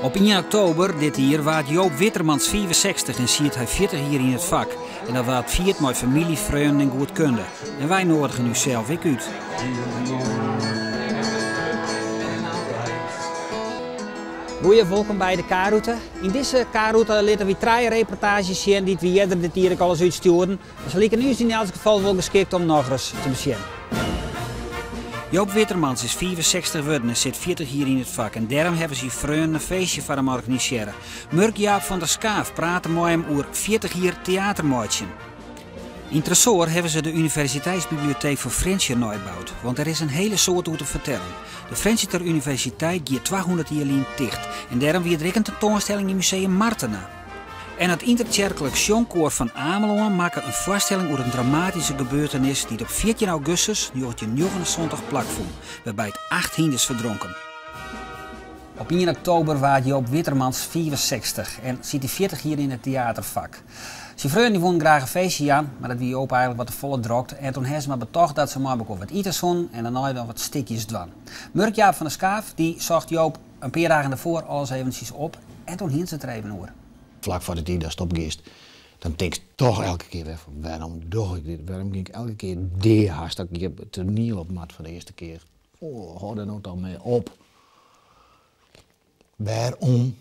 Op ien oktober dit jier waard Joop Wittermans 65 en siet hy 40 jier yn it fak. En dat waard fierd mei famylje, freonen en goedkunde. En wy noadigen ússels ek út. Goeie, wolkom by de K-rûte. Yn dizze K-rûte litte wy trije reportaazjes sjen dy't wy earder dit jier ek al ris útstjoerden. Se liken ús yn elts gefal wol geskikt om nochris te besjen. Joop Wittermans is 65 wurden en sit 40 jier yn it fak en dêrom hawwe syn freonen in feestje foar him organisearre. Murk Jaap van der Schaaf prate mei him oer 40 jier teater meitsjen. Yn Tresoar hawwe se de Universiteitsbiblioteek fan Frjentsjer neiboud, want der is in hele soad oer te fertellen. De Frjentsjerter Universiteit gie 200 jier lyn ticht en dêrom wie der ek in tentoanstelling yn Museum Martena. En it Yntertsjerklik Sjongkoar fan Amelân makke in foarstelling oer in dramatyske gebeurtenis dy't op 14 augustus 1979 plakfûn, wêrby't acht hynders ferdronken. Op ien oktober waard Joop Wittermans 65 en siet hy 40 jier yn it teaterfak. Syn freonen dy woenen graach in feestje jaan, mar dat wie Joop eigenlik wat te folle drokte en toen ha se mar betocht dat se mei mekoar wat ite soenen en dêrnei noch wat stikjes dwaan. Murk Jaap van der Schaaf dy socht Joop in pear dagen derfoar al ris eventsjes op en toen hienen se it der even oer. Flak foar de tiid datst opgiest, dan tinkst toch elke kear wer fan wêrom doch ik dit, wêrom gean ik elke kear dea hast dat ik hjir it toaniel op moat foar de earste kear. Oh, hâld der no toch mei op. Wêrom?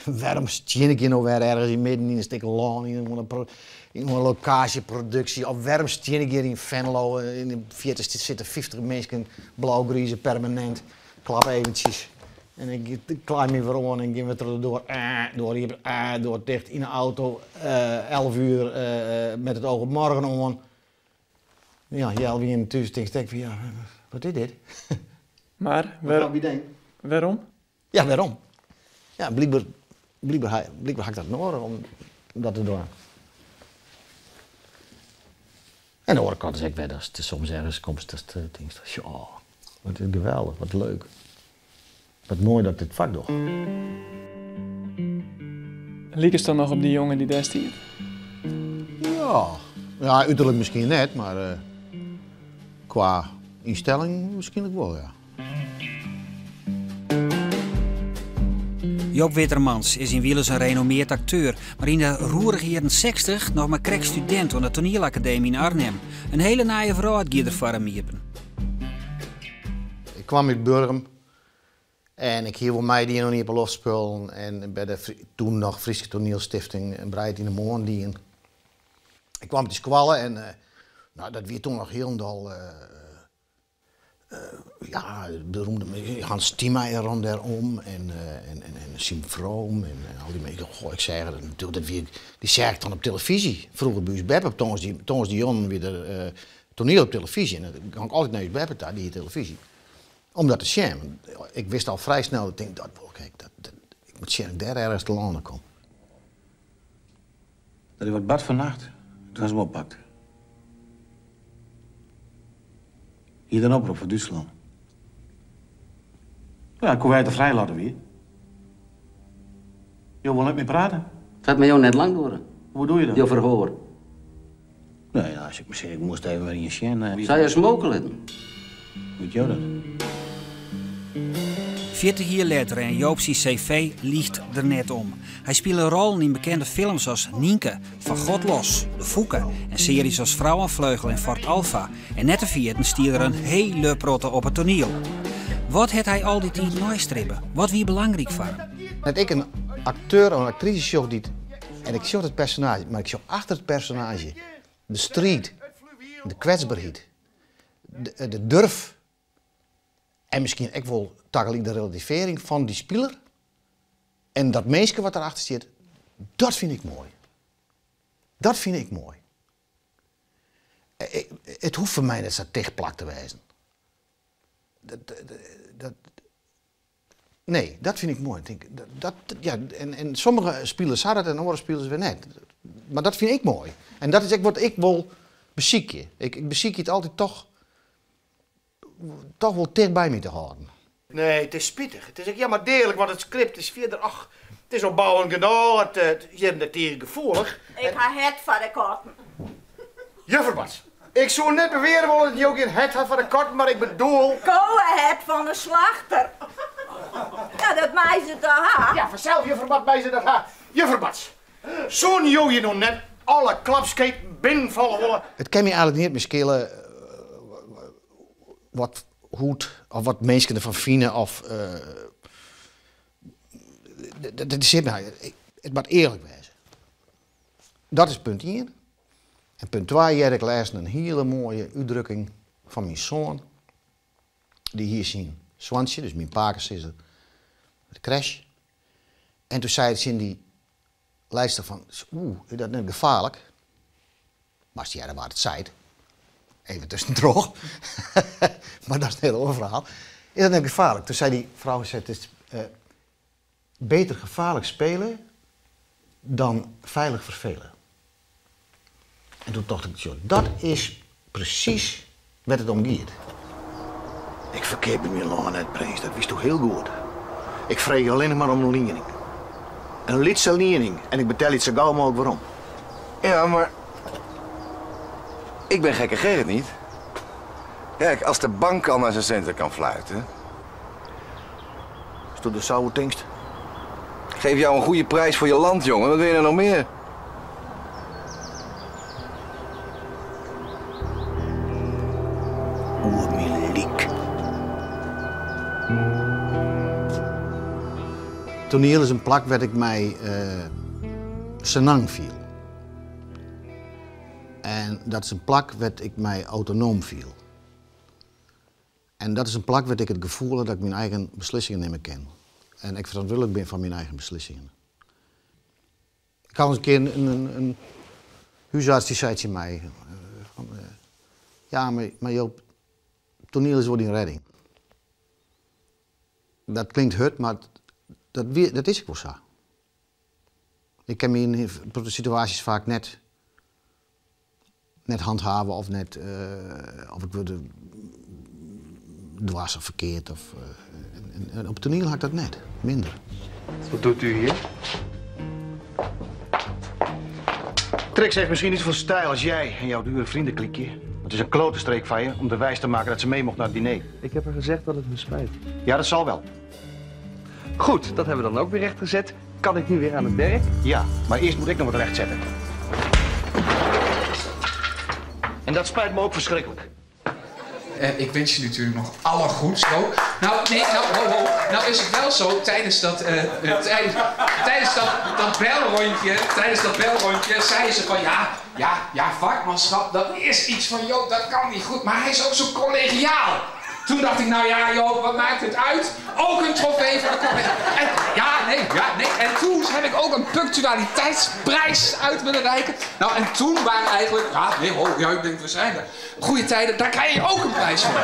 Wêrom stean ik hjir no wer ergens yn midden yn in stik lân yn in lokaasjeproduksje? Of wêrom stean ik hjir yn Venlo yn de fierte sitte 50 minsken blau-grize permanint. Klap eventsjes en ik klaai my wer oan en gean wer troch de doar. Doar iepen, doar ticht, yn 'e auto, 11 uur met het oog op morgen oan. Ja, healwei ienen thús tinkst ek fan ja, wat is dit? Mar wêrom? Ja, wêrom? Ja, blykber, blykber, blykber ha ik dat nedich om dat te dwaan. En de oare kant is ek wer datst soms ergens komst datst tinkst, sjoch, wat is geweldich, wat leuk. Wat moai dat ik dit fak doch. Likest dan noch op dy jonge dy't dêr stiet? Ja, ja uterlik miskien net, mar kwa ynstelling wierskynlik wol, ja. Joop Wittermans is ynwilens in renommeard akteur, mar yn de roerige jierren 60 noch mar krekt studint oan de Toanielakademy yn Arnhem. In hele nije wrâld gie der foar him iepen. Ik kwam út Burgum en ik hie wol meidien oan iepenloftspullen en by de toen noch Fryske Toanielstifting in Breid yn de Moarn dien. Ik kwam út de skoalle en nou, dat wie toen noch hielendal Ja, beroemde Hans Tiemeyer rûn dêr om en Siem Vroom en al dy minsken. Goh, ik seach dat natuerlik, dat wie, dy seach ik dan op telefyzje. Froeger by ús beppe op tongersdei, tongersdeijûn wie der toaniel op telefyzje en dan gong ik altyd nei ús beppe ta, dy hie telefyzje, om dat te sjen. Want ik wist al frij snel, ik tink, dat wol ik ek, dat, ik moat sjen dat ik dêr ergens telâne kom. Der is wat bard fannacht, doe ha se him oppakt. Hie er in oprop foar Dútslân. Ja, ik koe wêze dat er frijlaten wie. Jo wolle net mear prate? It hat my jo net lang duorre. Hoe bedoel je dat? Jo ferhoar. Nee, ja, as ik mar sis, ik moast even wer ien sjen. Sa jo smoke litten? Wit jo dat? 40 jier letter en Joop syn CV liicht der net om. Hy spile rollen yn bekende films as Nynke, Van God Los, De Fûke en searjes as Vrouwenvleugel en Fort Alpha. En net te ferjitten stie er in hele protte op it toaniel. Wat hat hy al dy tiid neistribbe? Wat wie belangryk foar him? Dat ik in akteur of in aktrise sjoch dy't, en ik sjoch it personaazje, mar ik sjoch achter it personaazje de striid, de kwetsberheid, de durf en miskien ek wol tagelyk de relativearring fan dy spiler en dat minske wat derachter stiet, dat fyn ik moai. Dat fyn ik moai. It hoecht foar my net sa tichtplakt te wêzen. Dat, nee, dat fyn ik moai. Tink, dat, ja, en sommige spilers ha dat en oare spilers wer net. Mar dat fyn ik moai. En dat is ek wat ik wol besykje. Ik besykje it altyd toch, toch wol ticht by my te hâlden. Nee, it is spitich. It is ek jammerdearlik, want it skript is fierder, ach, it is opbouwend genôch, it is hjir en dêr tige gefoelich. Ik ha hert foar de katten. Juffer Bats, ik soe net beweare wolle dat jo gjin hert ha foar de katten, mar ik bedoel. Kowehert fan de slachter. Ja, dat. mei se toch ha? Ja, fansels, juffer Bats, mei se dat ha. Juffer Bats, soenen jo hjir no net alle klapsketen binnenfalle wolle? It kin my eigenlik neat mear skele wat, hoe't of wat minsken derfan fine of dat ynteressearret my eigentlik. It moat earlik wêze. Dat is punt ien. En punt twa hearde ik lêsten in hiele moaie útdrukking fan myn soan. Dy hie syn soantsje, dus myn pakesizzer, by de kresj. En toen sei er tsjin dy leidster fan, oeh, is dat net gefaarlik? Moatst hearre wa't it seit. Even tuskentroch. Mar dat is in hiel oar ferhaal. Is dat net gefaarlik? Toen sei dy frou, sei, it is beter gevaarlijk spelen dan veilig vervelen. En toen tocht ik, sjoch, dat is presys wêr't it om giet. Ik ferkeapje myn lân net, prins, dat witsto hiel goed. Ik freegje allinnich mar om in liening. In lytse liening en ik betelje it sa gau mooglik werom. Ja, mar ik ben gekke Gerrit niet. Kijk, als de bank al naar zijn centen kan fluiten. Asto der sa oer tinkst. Ik geef jou een goede prijs voor je land, jongen. Wat wil je nou nog meer? Oer myn lyk. Toaniel is in plak wêr't ik my senang fiel. En dat is in plak wêr't ik my autonoom fiel. En dat is in plak wêr't ik it gefoel ha dat ik myn eigen beslissingen nimme kin. En ek ferantwurdlik bin foar myn eigen beslissingen. Ik ha in kear in húsarts dy sei tsjin my, fan, ja, mar Joop, toaniel is wol dyn rêding. Dat klinkt hurd, mar dat wie, dat is ek wol sa. Ik kin my yn in protte situaasjes faak net, net handhave of net, of ik wurd dwers of ferkeard. Of, en op it toaniel ha ik dat net, minder. Wat doet u hier? Trix heeft misschien niet zoveel stijl als jij en jouw dure vriendenkliekje. Het is een klote streek van je om d'r wijs te maken dat ze mee mocht naar het diner. Ik heb haar gezegd dat het me spijt. Ja, dat zal wel. Goed, dat hebben we dan ook weer rechtgezet. Kan ik nu weer aan het werk? Ja, maar eerst moet ik nog wat rechtzetten. En dat spijt me ook verschrikkelijk. Ik wens je natuurlijk nog alle goeds. Ho. Nou, nee, nou, ho, ho. Nou is het wel zo, tijdens dat, tijdens, tijdens dat, dat belrondje, tijdens dat belrondje, zei ze van ja, ja, ja, vakmanschap, dat is iets van Joop, dat kan niet goed, maar hij is ook zo collegiaal. Toen dacht ik, nou ja, Joop, wat maakt het uit? Ook een trofee voor de collega. En, ja, nee, ja, nee. En toen heb ik ook een punctualiteitsprijs uit willen reiken. Nou, en toen waren eigenlijk, ja, nee, ho, ja, ik denk, we zijn er. Goeie tijden, daar krijg je ook een prijs voor.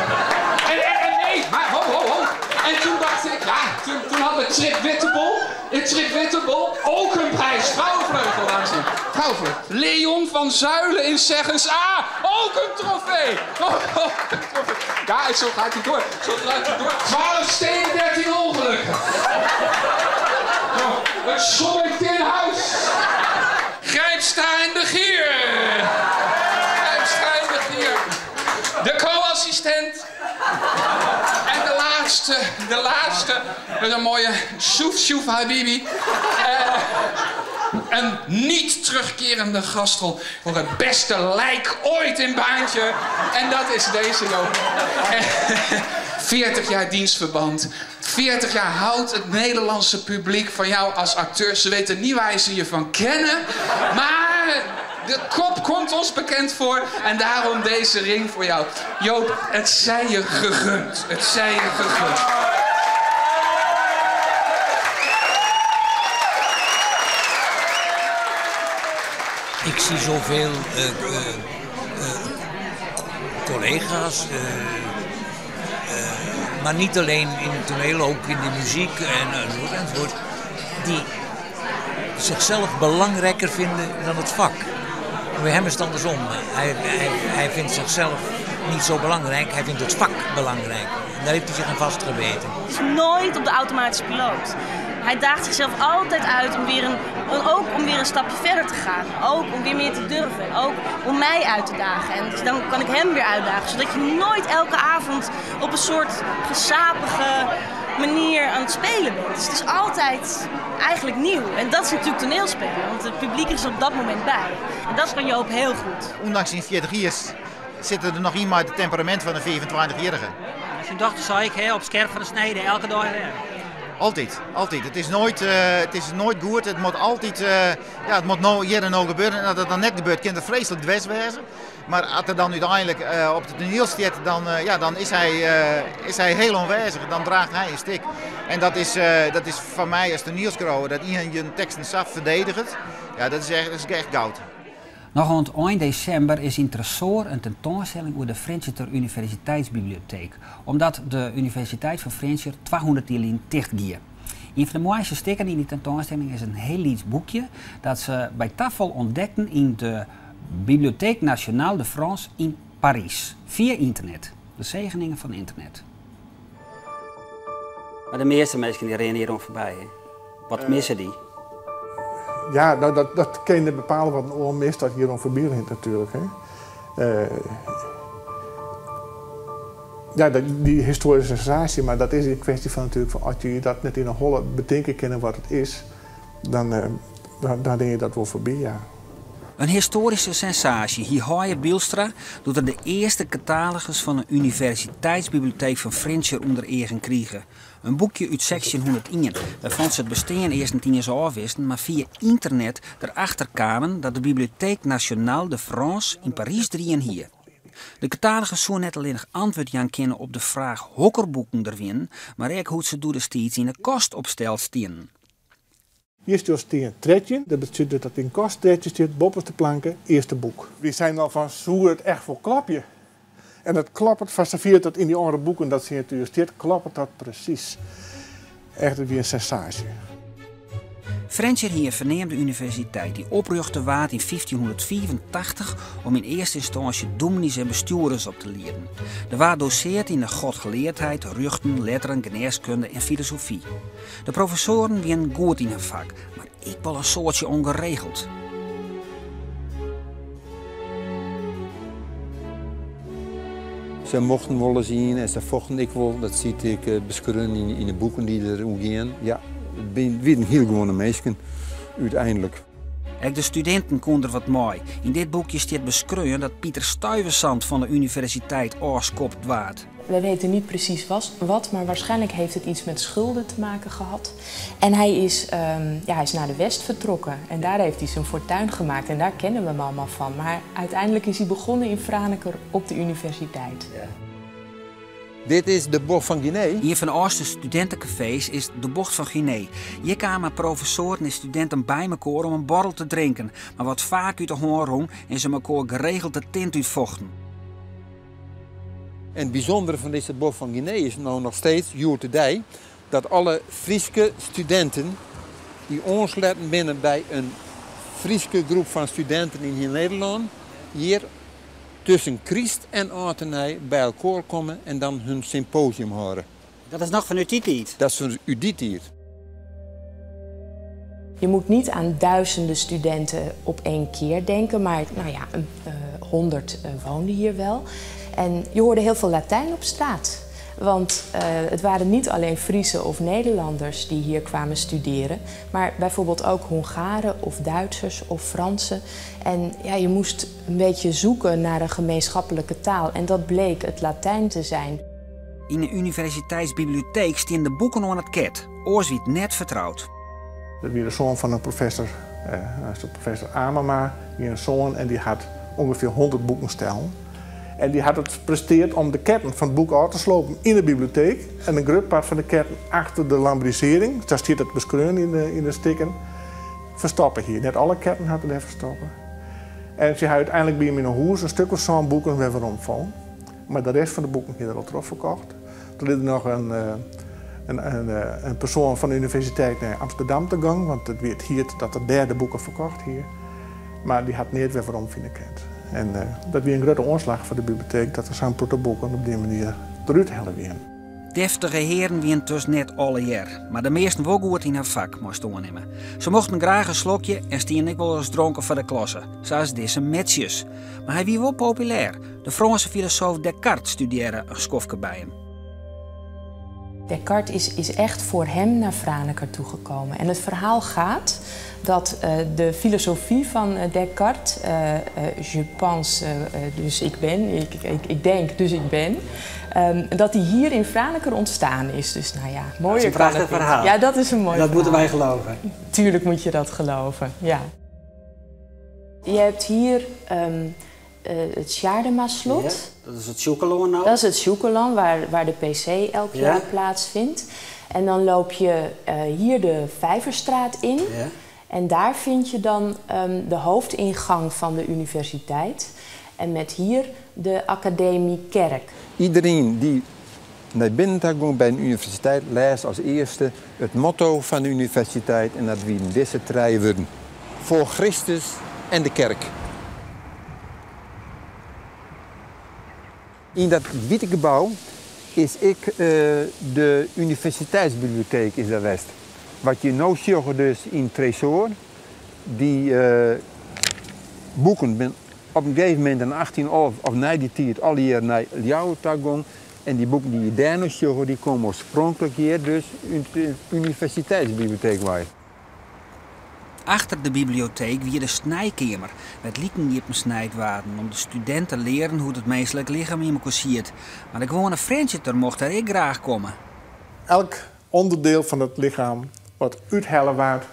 En nee, maar ho, ho, ho. En toen dacht ik, ja, toen hadden we Trip Wittebol. In Trip Wittebol ook een prijs. Vrouwenvleugel, dames en heren. Vrouwenvleugel. Leon van Zuilen in Zeggens A. Ook een trofee. Oh, ook een trofee. Ja, en zo gaat hij door. Zo gaat hij door. 12 stenen, 13 ongelukken. Oh, een zonnetje in huis. Grijpstra en de Gier. Grijpstra en de Gier. De co-assistent. En de laatste, met een mooie soef soef habibi. Een niet terugkerende gastrol voor het beste lijk ooit in Baantje. En dat is deze, Joop. 40 jaar dienstverband. 40 jaar houdt het Nederlandse publiek van jou als acteur. Ze weten niet waar ze je van kennen. Maar de kop komt ons bekend voor. En daarom deze ring voor jou. Joop, het zij je gegund. Het zij je gegund. Ik zie zoveel collega's, maar niet alleen in het toneel, ook in de muziek enzovoort, enzovoort, die zichzelf belangrijker vinden dan het vak. Bij hem is het andersom. Hij vindt zichzelf niet zo belangrijk, hij vindt het vak belangrijk. En daar heeft hij zich aan vastgebeten. Het is nooit op de automatische piloot. Hij daagt zichzelf altijd uit ook om weer een stapje verder te gaan. Ook om weer meer te durven. En ook om mij uit te dagen. En dus dan kan ik hem weer uitdagen. Zodat je nooit elke avond op een soort gezapige, manier aan het spelen bent. Dus het is altijd eigenlijk nieuw. En dat is natuurlijk toneelspelen, want het publiek is op dat moment bij. En dat kan Joop heel goed. Ûndanks syn 40 jier sit der noch yn mei it temperamint fan in 25-jierrige. Syn dochter sei ek, hè, op skerp fan de snede, elke dei wer. Altyd, altyd. It is noait, it is noait goed. It moat altyd, ja, it moat no hjir en no gebeure. En as dat dan net gebeurt, kin er freeslik dwers wêze. Mar as er dan úteinlik op it toaniel stiet, dan, ja, dan is hy, is hy hiel oanwêzich. Dan draacht hy in stik. En dat is, dat is foar my as toanielskriuwer, dat ien jin teksten sa ferdediget, ja, dat is echt, dat is echt goud. Noch oant ein desimber is yn Tresoar in tentoanstelling oer de Frjentsjerter Universiteitsbiblioteek, omdat de Universiteit fan Frjentsjer 200 jier lyn ticht gie. Ien fan de moaiste stikken yn dy tentoanstelling is in hiel lyts boekje dat se by tafal ûntdekten yn de Bibliothèque Nationale de France yn Parys, fia ynternet. De segeningen fan ynternet. Mar de measte minsken dy rinne hjir oan foarby, hè? Wat misse dy? Ja, no, dat, dat kin je net bepale wat in oar mist dat hjir oan foarby rint natuerlik. Hè. Ja, dy histoaryske sensaasje, mar dat is in kwestje fan natuerlik fan as je dat net yn 'e holle betinke kinne wat it is, dan, dan, dan rinne je dat wol foarby, ja. In histoaryske sensaasje hie Haye Bylstra doe't er de earste katalogus fan 'e Universiteitsbiblioteek fan Frjentsjer ûnder eagen krige. In boekje út 1601, wêrfan't se it bestean earst net iens ôfwisten, mar fia ynternet derachter kamen dat de Bibliothèque Nationale de France yn Parys der ien hie. De katalogus soe net allinnich antwurd jaan kinne op de fraach hokker boeken der wienen, mar ek hoe't se doedestiids yn 'e kast opsteld stienen. Hjir stiet stean 13, dat betsjut dus dat yn kast 13 stiet boppeste planke, earste boek. Wy seinen al fan soe it echt wol klopje? En it kloppet, foar safier't dat yn dy âlde boeken dat sinjatuer stiet, kloppet dat presys. Echt, it wie in sensaasje. Frjentsjer hie in ferneamde universiteit dy't oprjochte waard yn 1585 om yn earste ynstânsje dûmnys en bestjoerders op te lieden. Der waard doseard yn de godgeleardheid, rjochten, letteren, genêskunde en filosofy. De professoaren wienen goed yn har fak, mar ek wol in soadsje ûngeregeld. Se mochten wolris ien en se fochten ek wol. Dat siet ek beskreaun yn de boeken dy't der oer gean. Ja, it wienen hiel gewoane minsken úteinlik. Ek de studinten koenen der wat mei. Yn dit boekje stiet beskreaun dat Pieter Stuyvesant fan de universiteit ôfskopt waard. We weten niet precies wat, maar waarschijnlijk heeft het iets met schulden te maken gehad. En hij is, ja, hij is naar de West vertrokken en daar heeft hij zijn fortuin gemaakt en daar kennen we hem allemaal van. Maar uiteindelijk is hij begonnen in Franeker op de universiteit. Ja. Dit is de Bocht fan Guinee. Ien fan de âldste studintekafees is de Bocht fan Guinee. Hjir kamen professoaren en studinten by mekoar om in borrel te drinken, mar wat faak út de hân rûn en se mekoar geregeld de tint útfochten. En it bysûndere fan dizze Bocht fan Guinee is no noch steeds, hjoed-de-dei, dat alle Fryske studinten dy't oansletten binne by in Fryske groep fan studinten yn hiel Nederlân, hjir tusken kryst en âld en nij by elkoar komme en dan hun symposium hâlde. Dat is noch fan út dy tiid? Dat is fan út dy tiid. Je moet niet aan duizenden studenten op één keer denken, maar nou ja, 100 woonden hier wel. En je hoorde heel veel Latijn op straat. Want het waren niet alleen Friezen of Nederlanders die hier kwamen studeren, maar bijvoorbeeld ook Hongaren of Duitsers of Fransen. En ja, je moest een beetje zoeken naar een gemeenschappelijke taal en dat bleek het Latijn te zijn. Yn de universiteitsbiblioteek stean de boeken oan it ket, oars wie it net fertroud. Dat wie de soan fan in professor, professor Amema, hie in soan en dy hat ûngefear 100 boeken stellen. En dy hat it presteard om de ketten fan it boek ôf te slopen yn de biblioteek en in grut part fan de ketten achter de lambrisering, sa stiet it beskreaun yn de stikken, ferstoppe hie. Net alle ketten hat er dêr ferstoppe. En sy ha úteinlik by him yn 'e hûs in stik of sân boeken wer werom fûn. Mar de rest fan de boeken hie er al trochferkocht. Toen is der noch in persoan fan de universiteit nei Amsterdam te gong, want it wie it hiet dat er dêr de boeken ferkocht hie. Mar dy hat neat wer werom fine kind. En dat wie in grutte oanslach foar de biblioteek dat der sa'n protte boeken op dy manier derút helle wiene. Deftige hearen wienen dus net allegear, mar de measten wol goed yn har fak, moast oannimme. Se mochten graach in slokje en stienen ek wolris dronken foar de klasse, sa as dizze Metsius. Mar hy wie wol populêr. De Frânske filosoof Descartes studearre in skoftke by him. Descartes is, is echt voor hem naar Franeker toegekomen. En het verhaal gaat dat eh, de filosofie van eh, Descartes, eh, je pense, dus ik ben, ik, ik, ik denk, dus ik ben, ehm, dat die hier in Franeker ontstaan is. Dus nou ja, mooier Dat is een kan het prachtig niet. verhaal. Ja, dat is een mooi Dat verhaal. moeten wij geloven. Tuurlijk moet je dat geloven, ja. Je hebt hier het Sjaardema-slot. Ja, dat is it Sjûkelân no. Dat is it Sjûkelân, waar, waar de PC elk Ja. jaar plaatsvindt. En dan loop je hier de Vijverstraat in. Ja. En daar vind je dan de hoofdingang van de universiteit. En met hier de Academiekerk. Iedereen die naar binnen ta komt bij een universiteit leest als eerste het motto van de universiteit en dat wie deze trije wurden. Voor Christus en de kerk. In dat witte gebouw is ik de universiteitsbibliotheek is daar west. Wat je nu ziet dus in Tresoar, die boeken ben op een gegeven moment in 18 of na die tijd al hier naar Ljouwert gong. En die boeken die je daar nog ziet, die komen oorspronkelijk hier dus in de universiteitsbibliotheek waar. Achter de bibliotheek wie de snijkamer, met lieken die op snijd waren, om de studenten te leren hoe het menselijk lichaam in elkaar zit. Maar de gewone Frjentsjerter mocht daar ik graag komen. Elk onderdeel van het lichaam wat uithellen waard,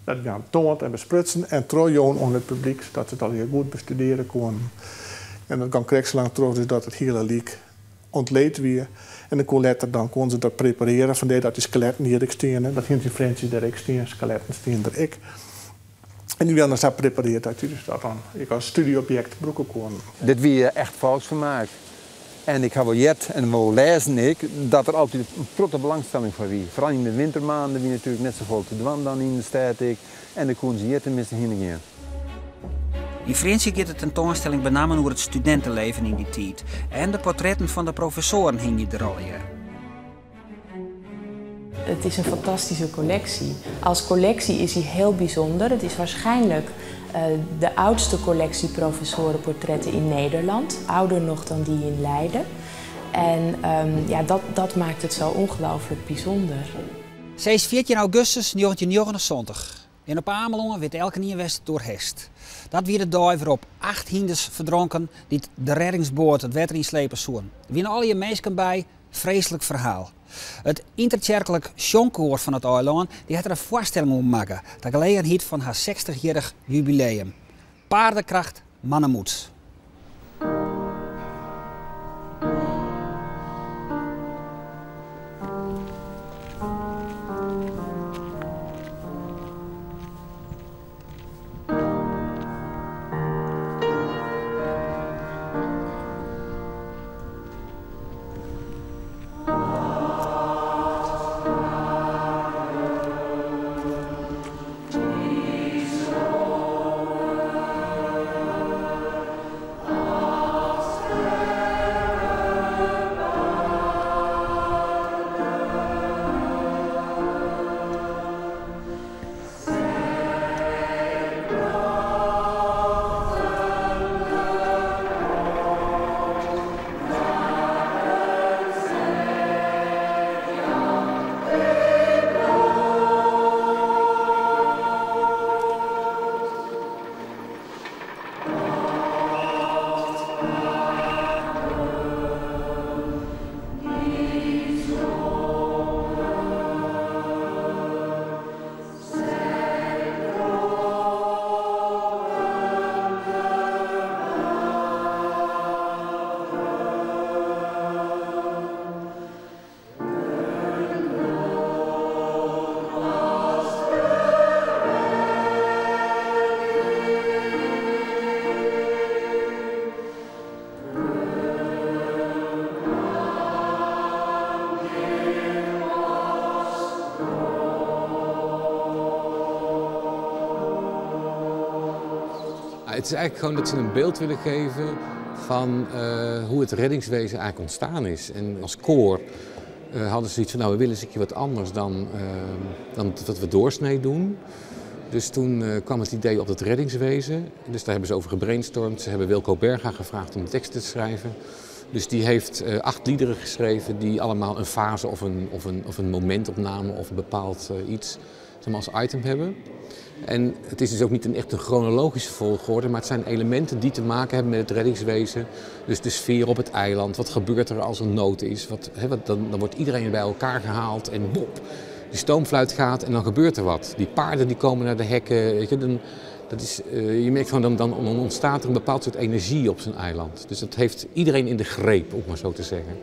dat gaan toont en besprutsen en trojoen onder het publiek, zodat ze het al heel goed bestuderen konden. En dat kan krek zo lang terug, dus dat het hele liek ontleed weer. En dan kon later, dan kon ze dat prepareren, vandaar dat die skeletten hier ik staan, dat hier die Frjentsjer daar ik staan, skeletten staan er ik. En die werden dan zo prepareerd dat je dus dat dan ik als studieobject gebruiken kon. Dit wie echt volksvermaak. En ik heb wel jet en wel lezen ik dat er altijd een grote belangstelling voor wie. Vooral in de wintermaanden, wie natuurlijk net zoveel te dwan dan in de stad ik. En dan kon ze hier tenminste heen gaan. In Frjentsjer gaat de tentoonstelling benammen over het studentenleven in die tijd. En de portretten van de professoren hingen er al in. Het is een fantastische collectie. Als collectie is hij heel bijzonder. Het is waarschijnlijk de oudste collectie professorenportretten in Nederland. Ouder nog dan die in Leiden. En ja, dat maakt het zo ongelooflijk bijzonder. Ze is 14 augustus 1979. En op Amelân werd elke nieuwe doorhest. Dat wie de dag waarop 8 hinders verdronken die de reddingsboot het wetter inslepen zoen. Er wienen al je mensen bij, vreselijk verhaal. Het interkerkelijk sjongkoor van het eiland die had er een voorstelling om maken. De gelegenheid van haar 60-jarig jubileum. Paardenkracht, mannenmoed. Het is eigenlijk gewoon dat ze een beeld willen geven van hoe het reddingswezen eigenlijk ontstaan is. En als koor hadden ze zoiets van, we willen eens een keer wat anders dan wat we doorsnee doen. Dus toen kwam het idee op dat reddingswezen. Dus daar hebben ze over gebrainstormd. Ze hebben Wilco Berga gevraagd om de teksten te schrijven. Dus die heeft eh, acht liederen geschreven die allemaal een fase of een, of een, of een momentopname of een bepaald eh, iets zeg maar, als item hebben. En het is dus ook niet een echt een chronologische volgorde, maar het zijn elementen die te maken hebben met het reddingswezen. Dus de sfeer op het eiland, wat gebeurt er als er nood is? Wat, hè, wat, dan, dan wordt iedereen bij elkaar gehaald en bop, die stoomfluit gaat en dan gebeurt er wat. Die paarden die komen naar de hekken, weet je, dan, dat is, eh, je merkt gewoon, dan, dan ontstaat er een bepaald soort energie op zo'n eiland. Dus dat heeft iedereen in de greep, om maar zo te zeggen.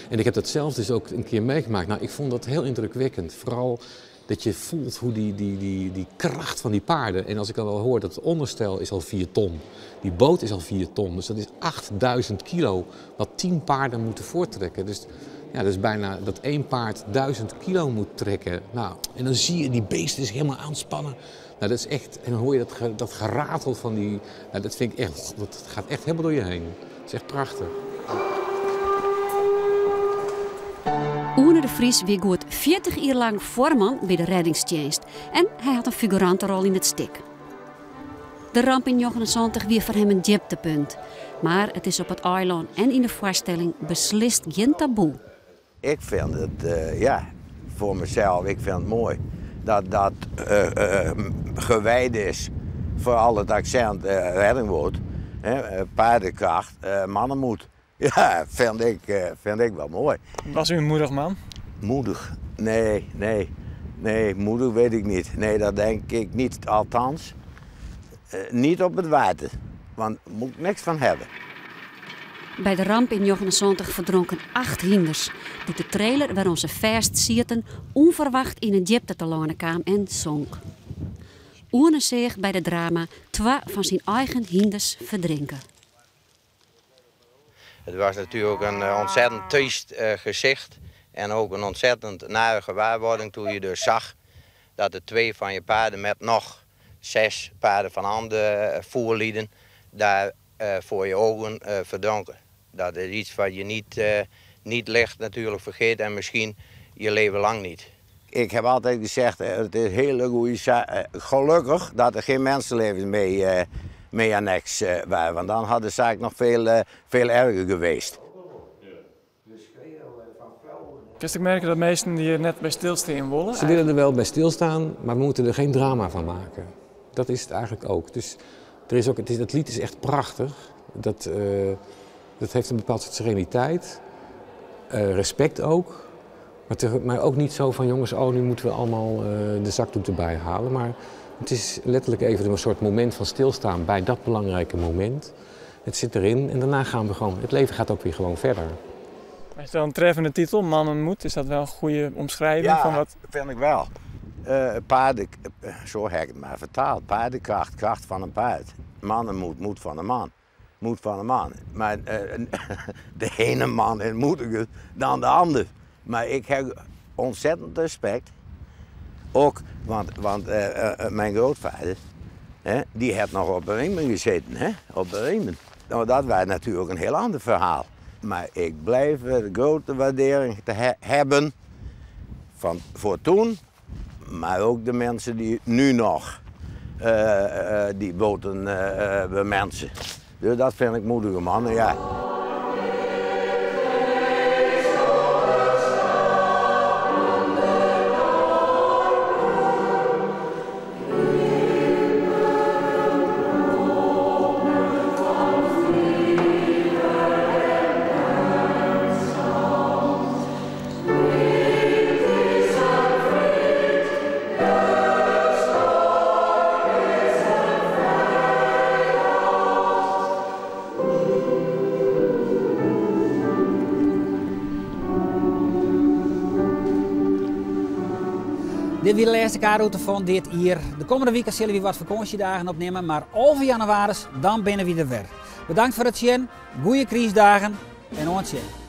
En ik heb dat zelf dus ook een keer meegemaakt. Nou, ik vond dat heel indrukwekkend. Vooral dat je voelt hoe die, die, die, die kracht van die paarden. En als ik dan al hoor dat het onderstel is al 4 ton. Die boot is al 4 ton. Dus dat is 8000 kilo wat 10 paarden moeten voortrekken. Dus ja, dat is bijna dat één paard 1000 kilo moet trekken. Nou, en dan zie je die beesten zich helemaal aanspannen. Nou, dat is echt, en dan hoor je dat, dat geratel van die. Nou, dat vind ik echt, dat gaat echt helemaal door je heen. Het is echt prachtig. Oene de Vries wie goed 40 jaar lang voorman bij de reddingsdienst en hij had een figurantenrol in het stik. De ramp in 79 wie voor hem een dieptepunt. Maar het is op het eiland en in de voorstelling beslist geen taboe. Ik vind het, eh, ja, voor mezelf, ik vind het mooi dat dat eh, eh, gewijd is voor al het accent uh, reddingwoord. Hè, paardenkracht, mannenmoed. Ja, vind ik, vind ik wel mooi. Was u een moedig man? Moedig? Nee, nee. Nee, moedig weet ik niet. Nee, dat denk ik niet. Althans, niet op het water. Want daar moet ik niks van hebben. Bij de ramp in 79 verdronken acht hinders. Doet de trailer waar onze vast zitten onverwacht in een diepte te lonen kwam en zonk. Oene zich bij de drama twee van zijn eigen hinders verdrinken. Het was natuurlijk een eh, ontzettend triest eh, gezicht. En ook een ontzettend nare gewaarwording toen je dus zag dat de twee van je paarden met nog zes paarden van andere eh, voerlieden daar voor je ogen verdronken. Dat is iets wat je niet, niet licht natuurlijk vergeet en misschien je leven lang niet. Ik heb altijd gezegd, het is hele goede gelukkig dat er geen mensenlevens mee, mee annex waren. Want dan had de zaak nog veel, veel erger geweest. Kun je merken dat meesten die er net bij stilstaan willen? Ze willen er wel bij stilstaan, maar we moeten er geen drama van maken. Dat is het eigenlijk ook. Dus er is ook, het, is, dat lied is echt prachtig. Dat, uh, dat heeft een bepaald soort sereniteit. Uh, respect ook. Maar, te, maar ook niet zo van jongens, oh nu moeten we allemaal uh, de zakdoek erbij halen. Maar het is letterlijk even een soort moment van stilstaan bij dat belangrijke moment. Het zit erin en daarna gaan we gewoon, het leven gaat ook weer gewoon verder. Is dat een treffende titel, Mannenmoed? Is dat wel een goede omschrijving ja, van wat? vind ik wel. Uh, paarden, zo heb ik het maar vertaald. Paardenkracht, kracht van een paard. Mannenmoed, moed van een man. Moed van een man. Maar uh, de ene man is moediger dan de ander. Maar ik heb ontzettend respect. Ook, want, want uh, mijn grootvader, hè, die heeft nog op Bremen gezeten. Hè? Op Bremen. Nou, dat was natuurlijk een heel ander verhaal. Maar ik blijf de grote waardering te he hebben van voor toen, maar ook de mensen die nu nog uh, die boten uh, bemensen. Dus dat vind ik moedige mannen, ja. Dit wie de laatste K-route van dit jaar. De komende weken zullen we wat vakantiedagen opnemen, maar 11 januari, dan binnen we er weer. Bedankt voor het zien, goede crisisdagen en ons zien.